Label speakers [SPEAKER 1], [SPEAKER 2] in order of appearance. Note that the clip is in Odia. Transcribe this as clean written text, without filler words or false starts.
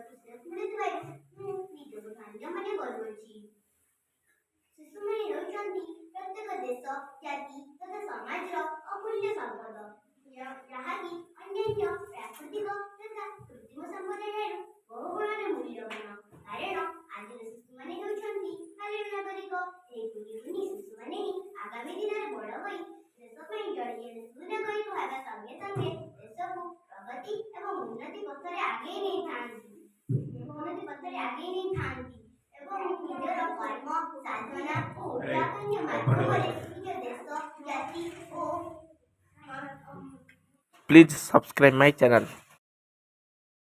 [SPEAKER 1] ସୁଯୋଗ ମିଳୁଥିବାରୁ ମୁଁ ନିଜକୁ ଧନ୍ୟ ମନେ କରୁଅଛି। ଶିଶୁମାନେ ହେଉଛନ୍ତି ପ୍ରତ୍ୟେକ ଦେଶ, ଜାତି ତଥା ସମାଜର ଅମୂଲ୍ୟ ସମ୍ପଦ, ଯାହାକି ଅନ୍ୟାନ୍ୟ ପ୍ରାକୃତିକ ତଥା କୃତ୍ରିମ ସମ୍ପଦ ଠାରୁ ବହୁ ଗୁଣରେ ମୂଲ୍ୟବାନ। କାରଣ ଆଜିର ଶିଶୁମାନେ ହେଉଛନ୍ତି କାଲିର ନାଗରିକ। ଏହି କୁନି କୁନି ଶିଶୁମାନେ ହିଁ ଆଗାମୀ ଦିନରେ ବଡ଼ ହୋଇ ଦେଶ ପାଇଁ ଜଣେ ଜଣେ ସୁନାଗରିକ ହେବା ସଙ୍ଗେ ସଙ୍ଗେ ଦେଶକୁ ପ୍ରଗତି ଏବଂ ଉନ୍ନତି ପଥରେ ଆଗେଇ ନେଇଥାନ୍ତି ଏବଂ ନିଜର କର୍ମ, ସାଧନା ଓ ଉଦ୍ଯାପନ ମାଧ୍ୟମରେ ନିଜ ଦେଶ, ଜାତି ଓ
[SPEAKER 2] Please subscribe my channel.